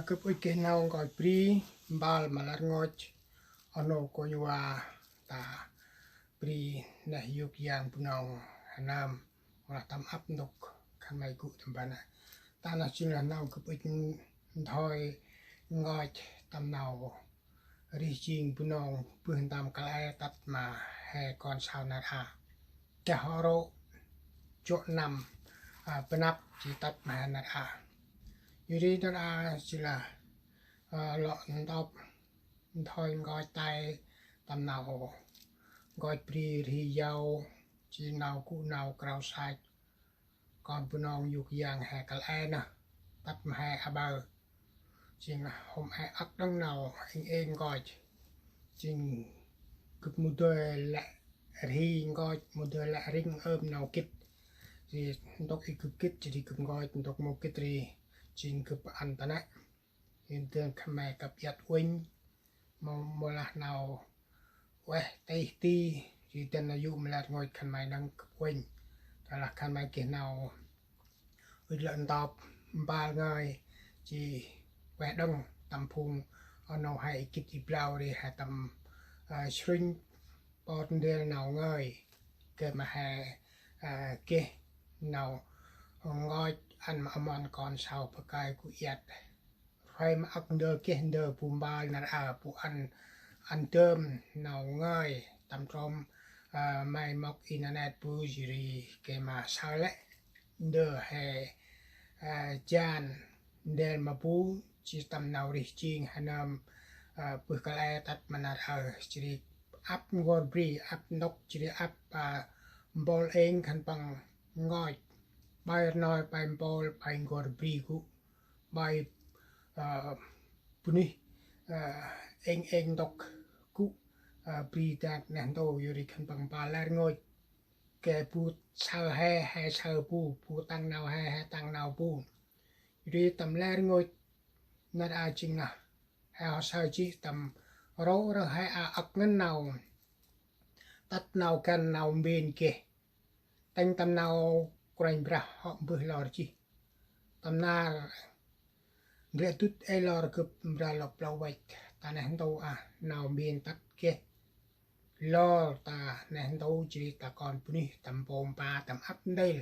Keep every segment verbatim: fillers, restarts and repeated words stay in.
Gâp ŭch geh nau nkoch bri, mbal ma lĕ rngôch, oh nô kônh wa ta bri neh yôk yang Bunong he nơm, mâu lah tâm ăp ntŭk khân may gŭ tâm ban a. Ta nơh jêng lah nau gâp ŭch nthoi nkoch tâm nau rêh jêng Bunong bơh ntơm kăl e tât ma he kon sau nar a. Dah hŏ rô̆ jŏ năm, a, bơnăp jêh tât ma he nar a. Yor ri nar a jêh lah, a, lŏ ntop nthoi nkoch tay tâm nau nkoch bri rêh yau, jêh nau gŭ nau krao sach kon Bunong yôk yang he kăl e nơh, tât ma he aƀaơ. Jêng lah hôm he âk đŏng nau êng êng nkoch. Jêng gâp mâu dơi lĕ rêh nkoch, mâu dơi lĕ rêh ơm nau gĭt. Jêh ntŭk i gâp gĭt, jêh ri gâp nkoch, ntŭk mâu gĭt ri. Jêng gâp ăn ta nĕ. Jêng dơn khân may kăp iăt uănh, mâu, mâu lah nau ueh tih ti, jêh dơn nau yô̆ ma lĕ rngôch khân may năng kăp uănh. Tơ lah khân may geh nau ŭch lŏ ntop mbal ngơi, jêh ueh đŏng tâm phung, oh nô he i gĭt i blau ri he tâm, a, srŭnh pôt ndrel nau ngơi. Gay ma he, a, geh nau nkoch ăn ma amon kon sau bơh kơi gŭ iăt. Rhuay ma âk ndơ geh ndơ bu mbal nar a bu ăn, ăn dơm nau ngơi tâm trôm, a, may mŏk internet bu jêh ri gay ma saơ lĕ ndơ he, a, jan ndrel ma bu jêh tâm nau rêh jêng he nơm, a, bơh kăl e tât ma nar a jêh ri ăp n'gor bri, ăp ntŭk jêh ri ăp, a, mpôl êng khân păng nkoch. Bai rnoi, bai mpôl, bai n'gor bri gŭ. Bai, a, bunuyh, a, êng êng ntŭk gŭ, a, bri dak neh ntu yor ri khân păng mbal lĕ rngôch. Gay bu saơ he, he saơ bu, bu tăng nau he, he tăng nau bu. Yor ri tâm lĕ rngôch nar a jêng nơh. He hŏ saơ jêh tâm rô̆ rơh he a âk ngăn nau. Tât nau găn nau mbên geh. Tĭng tâm nau Kôranh Brah hŏ mbơh lor jêh. Tâm nar nglĕ dŭt ê lor gâp mbra lŏk plơ̆ văch. Ta neh ntu a nau mbên tât geh. Lor ta neh ntu jêh ri ta kon bunuyh tâm mpô mpa tâm ăp ntil.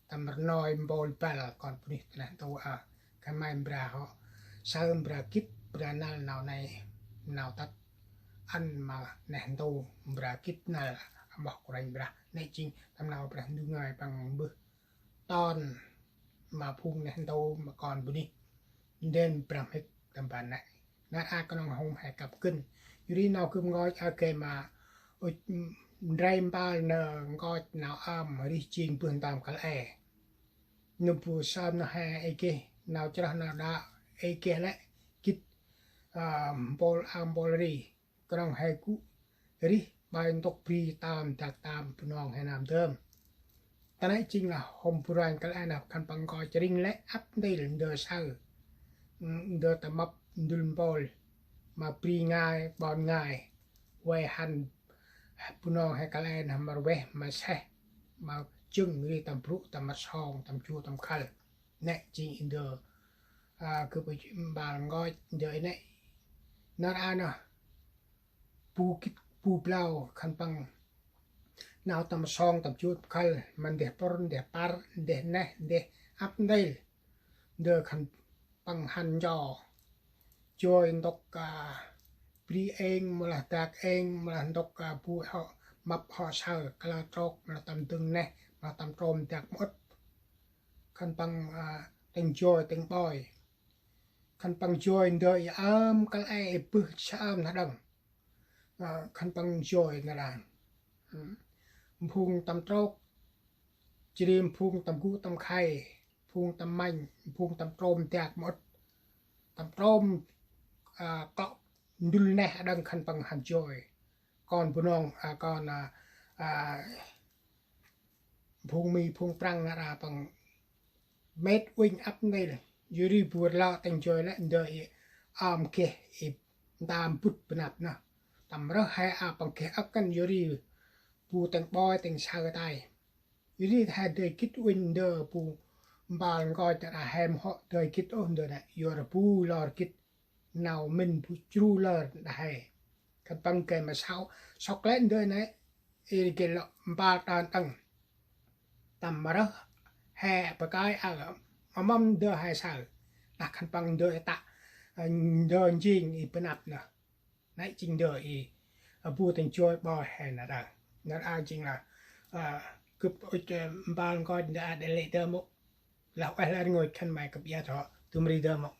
Tâm rnoi mpôl băl kon bunuyh ta neh ntu a. Khân may mbra hŏ saơ mbra gĭt mbra năl nau nây nau tât ăn ma neh ntu mbra gĭt năl amoh Kôranh Brah. Nĕ jêng tâm nau Brah Ndu ngơi păng mbơh ton ma phung neh ntu ma kon bunuyh. Ndên brah mhĭk tâm ban nĕ. Nar a knŏng hôm he kăp gân. Yor ri nau gâp nkoch a gay ma ŭch ndrel mbal nơh nkoch nau ơm rêh jêng bơh ntơm kăl e. Nơh bu sơm nơh he ê geh nau chroh nau đă ê geh lĕ gĭt, a, mpôl a mpôl ri. Knŏng he gŭ rêh bai ntŭk bri tơm dak tơm Bunong he nơm dơm. Ta nĕ jêng lah hôm bu ranh kăl e nơh khân păng nkoch rêh lĕ ăp ntil ndơ saơ. Ndơ tâm mâp ndŭl mpôl ma bri ngai ƀon ngai. Vay hăn Bunong he kăl e nơh ma rveh ma seh ma jâng ri tâm brŭ tâm mât song tâm chu tâm khăl. Nĕ jêng ndơ, a, gâp ŭch mbal nkoch ndơ i nĕ. Nar a nơh bu gĭt bu blau khân păng nau tâm song tâm chu tâm khăl ma ndeh pŭr ndeh păr ndeh neh ndeh ăp ntil. Ndơ khân păng hăn ncho joi ntŭk, a, bri êng mâu lah dak êng mâu lah ntŭk, a, bu hŏ mâp hŏ saơ kalơ trôk mâu lah tâm dâng neh mâu lah tâm trôm dak mƀŭt. Khân păng, a, tĭng joi tĭng ƀoi. Khân păng joi ndơ i ơm kăl e i bơh sa ơm nơh đŏng. A, khân păng joi nơh đŏng. Ưm. Mphung tâm trôk. Jêh ri mphung tâm gŭ tâm khay. Mphung tâm mănh. Mphung tâm trôm dak mƀŭt. Tâm trôm, a, kŏ ndŭl neh đŏng khân păng hăn joi. Kon Bunong, a, kon, a, a, phung Mi phung Prăng nar a păng mĭt uănh ăp ntil. Yor ri bu rlŏ tĭng joi lĕ ndơ i ơm geh i ntơm bŭt bơnăp nơh. Tâm rơh he a păng geh âk ngăn yor ri bu tĭng ƀoi tĭng saơ tay. Yor ri he dơi gĭt uănh ndơ bu Mbal nkoch nđa he mhŏ dơi gĭt ôh ndơ nê, yor bu lor gĭt nau mĭn bu jru lor nđa he. Khân păng gay ma sau sŏk lĕ ndơ nê, i gay lŏ mbal đan tăng. Tâm ma rơh he pakơi a, ma mâm ndơ he saơ. Đah khân păng ndơ tă, ndơ njêng i bơnăp nơh. Nê jêng ndơ i, a, bu tĭng joi ƀoi he nđa. Nđa jêng lah, a, gâp ŭch, a, mbal nkoch nđa a đe lĕ dơm ôh. Lah ueh lah rngôch khân may kăp iăt hŏ, dŭm ri dơm ôh.